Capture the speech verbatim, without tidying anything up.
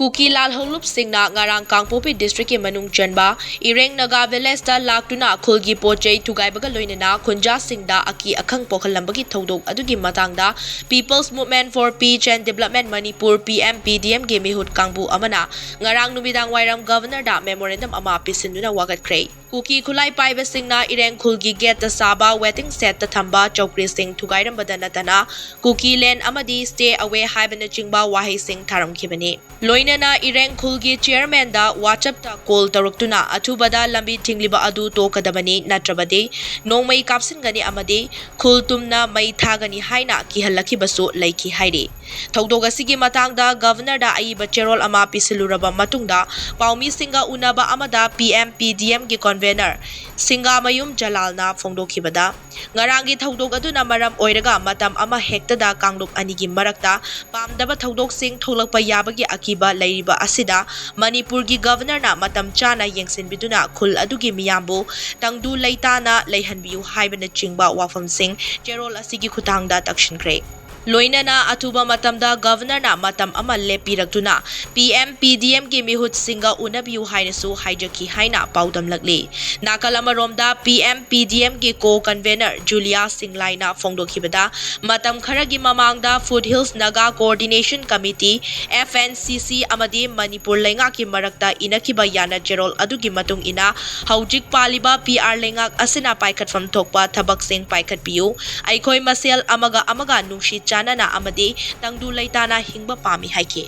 ꯀꯨꯀꯤ ꯂꯥꯜꯍꯧꯂꯨꯞꯁꯤꯡꯅ ꯉꯔꯥꯡ ꯀꯥꯡꯄꯣꯛꯄꯤ ꯗꯤꯁꯇ꯭ꯔꯤꯛꯀꯤ ꯃꯅꯨꯡ ꯆꯟꯕ ꯏꯔꯦꯡ ꯅꯥꯒꯥ ꯚꯤꯂꯦꯖꯇ ꯂꯥꯛꯇꯨꯅ ꯈꯨꯜꯒꯤ ꯄꯣꯠ ꯆꯩ ꯊꯨꯒꯥꯏꯕꯒ ꯂꯣꯏꯅꯅ ꯈꯨꯟꯖꯥꯁꯤꯡꯗ ꯑꯀꯤ ꯑꯈꯪ ꯄꯣꯛꯍꯜꯂꯝꯕꯒꯤ ꯊꯧꯗꯣꯛ ꯑꯗꯨꯒꯤ ꯃꯇꯥꯡꯗ People's Movement for Peace and Development Manipur, P M P D M ꯒꯤ ꯃꯤꯍꯨꯠ ꯀꯥꯡꯕꯨ ꯑꯃꯅ ꯉꯔꯥꯡ ꯅꯨꯃꯤꯗꯥꯡ ꯋꯥꯏꯔꯝ ꯒꯚꯔꯅꯔꯗ ꯃꯦꯃꯣꯔꯦꯟꯗꯝ ꯑꯃ ꯄꯤꯁꯤꯟꯗꯨꯅ ꯋꯥꯀꯠꯈ꯭ꯔꯦ꯫ ꯀꯨꯀꯤ ꯈꯨꯠꯂꯥꯏ ꯄꯥꯏꯕꯁꯤꯡꯅ ꯏꯔꯦꯡ ꯈꯨꯜꯒꯤ ꯒꯦꯠꯇ ꯁꯥꯕ ꯋꯦꯇꯤꯡ ꯁꯦꯗꯇ ꯊꯝꯕ ꯆꯧꯀ꯭ꯔꯤꯁꯤꯡ ꯊꯨꯒꯥꯏꯔꯝꯕꯗ ꯅꯠꯇꯅ ꯀꯨꯀꯤ ꯂꯦꯟ ꯑꯃꯗꯤ stay away ꯍꯥꯏꯕꯅꯆꯤꯡꯕ ꯋꯥꯍꯩꯁꯤꯡ ꯊꯥꯔꯝꯈꯤꯕꯅꯤ꯫ ꯂꯣꯏꯅꯅ ꯏꯔꯦꯡ ꯈꯨꯜꯒꯤ ꯆꯤꯌꯔꯃꯦꯟꯗ WhatsAppꯇ ꯀꯣꯜ ꯇꯧꯔꯛꯇꯨꯅ ꯑꯊꯨꯕꯗ ꯂꯝꯕꯤ ꯊꯤꯡꯂꯤꯕ ꯑꯗꯨ ꯇꯣꯛꯀꯗꯕꯅꯤ, ꯅꯠꯇ꯭ꯔꯕꯗꯤ ꯅꯣꯡꯃꯩ ꯀꯥꯞꯁꯤꯟꯒꯅꯤ ꯑꯃꯗꯤ ꯈꯨꯜ ꯇꯨꯝꯅ ꯃꯩ ꯊꯥꯒꯅꯤ ꯍꯥꯏꯅ ꯀꯤꯍꯜꯂꯛꯈꯤꯕꯁꯨ ꯂꯩꯈꯤ ꯍꯥꯏꯔꯤ꯫ ꯊꯧꯗꯣꯛ ꯑꯁꯤꯒꯤ ꯃꯇꯥꯡꯗ ꯒꯚꯔꯅꯔꯗ ꯑꯏꯕ ꯆꯦꯔꯣꯜ ꯑꯃ ꯄꯤꯁꯤꯜꯂꯨꯔꯕ ꯃꯇꯨꯡꯗ ꯄꯥꯎꯃꯤꯁꯤꯡꯒ ꯎꯅꯕ ꯑꯃꯗ P M P D Mꯒꯤ ꯀꯟꯚꯦꯅꯔ ꯁꯤꯡꯒꯥꯃꯌꯨꯝ ꯖꯂꯥꯜꯅ ꯐꯣꯡꯗꯣꯛꯈꯤꯕꯗ, ꯉꯔꯥꯡꯒꯤ ꯊꯧꯗꯣꯛ ꯑꯗꯨꯅ ꯃꯔꯝ ꯑꯣꯏꯔꯒ ꯃꯇꯝ ꯑꯃ ꯍꯦꯛꯇꯗ ꯀꯥꯡꯂꯨꯞ ꯑꯅꯤꯒꯤ ꯃꯔꯛꯇ ꯄꯥꯝꯗꯕ ꯊꯧꯗꯣꯛꯁꯤꯡ ꯊꯣꯛꯂꯛꯄ ꯌꯥꯕꯒꯤ ꯑꯀꯤꯕ ꯂꯩꯔꯤꯕ ꯑꯁꯤꯗ ꯃꯅꯤꯄꯨꯔꯒꯤ ꯒꯚꯔꯅꯔꯅ ꯃꯇꯝ ꯆꯥꯅ ꯌꯦꯡꯁꯤꯟꯕꯤꯗꯨꯅ ꯈꯨꯜ ꯑꯗꯨꯒꯤ ꯃꯤꯌꯥꯝꯕꯨ ꯇꯪꯗꯨ ꯂꯩꯇꯥꯅ ꯂꯩꯍꯟꯕꯤꯌꯨ ꯍꯥꯏꯕꯅꯆꯤꯡꯕ ꯋꯥꯐꯝꯁꯤꯡ ꯆꯦꯔꯣꯜ ꯑꯁꯤꯒꯤ ꯈꯨꯠꯊꯥꯡꯗ ꯇꯛꯁꯤꯟꯈ꯭ꯔꯦ꯫ ꯂꯣꯏꯅꯅ ꯑꯊꯨꯕ ꯃꯇꯝꯗ ꯒꯚꯔꯅꯔꯅ ꯃꯇꯝ ꯑꯃ ꯂꯦꯞꯄꯤꯔꯛꯇꯨꯅ P M P D Mꯒꯤ ꯃꯤꯍꯨꯠꯁꯤꯡꯒ ꯎꯅꯕꯤꯌꯨ ꯍꯥꯏꯅꯁꯨ ꯍꯥꯏꯖꯈꯤ ꯍꯥꯏꯅ ꯄꯥꯎꯗꯝꯂꯛꯂꯤ꯫ ꯅꯥꯀꯜ ꯑꯃꯔꯣꯝꯗ P M P D Mꯒꯤ ꯀꯣ ꯀꯟꯚꯦꯅꯔ ꯖꯨꯂꯤꯌꯥ ꯁꯤꯡꯂꯥꯏꯅ ꯐꯣꯡꯗꯣꯛꯈꯤꯕꯗ, ꯃꯇꯝ ꯈꯔꯒꯤ ꯃꯃꯥꯡꯗ Foothills Naga Coordination Committee, F N C C, ꯑꯃꯗꯤ ꯃꯅꯤꯄꯨꯔ ꯂꯩꯉꯥꯛꯀꯤ ꯃꯔꯛꯇ ꯏꯅꯈꯤꯕ ꯌꯥꯅ ꯆꯦꯔꯣꯜ ꯑꯗꯨꯒꯤ ꯃꯇꯨꯡ ꯏꯟꯅ ꯍꯧꯖꯤꯛ ꯄꯥꯜꯂꯤꯕ P R ꯂꯩꯉꯥꯛ ꯑꯁꯤꯅ ꯄꯥꯏꯈꯠꯐꯝ ꯊꯣꯛꯄ ꯊꯕꯛꯁꯤꯡ ꯄꯥꯏꯈꯠꯄꯤꯌꯨ, ꯑꯩꯈꯣꯏ ꯃꯁꯦꯜ ꯑꯃꯒ ꯑꯃꯒ ꯅꯨꯡꯁꯤ ꯆꯥꯟꯅꯅ ꯑꯃꯗꯤ ꯇꯪꯗꯨ ꯂꯩꯇꯥꯅ ꯍꯤꯡꯕ ꯄꯥꯝꯃꯤ ꯍꯥꯏꯈꯤ꯫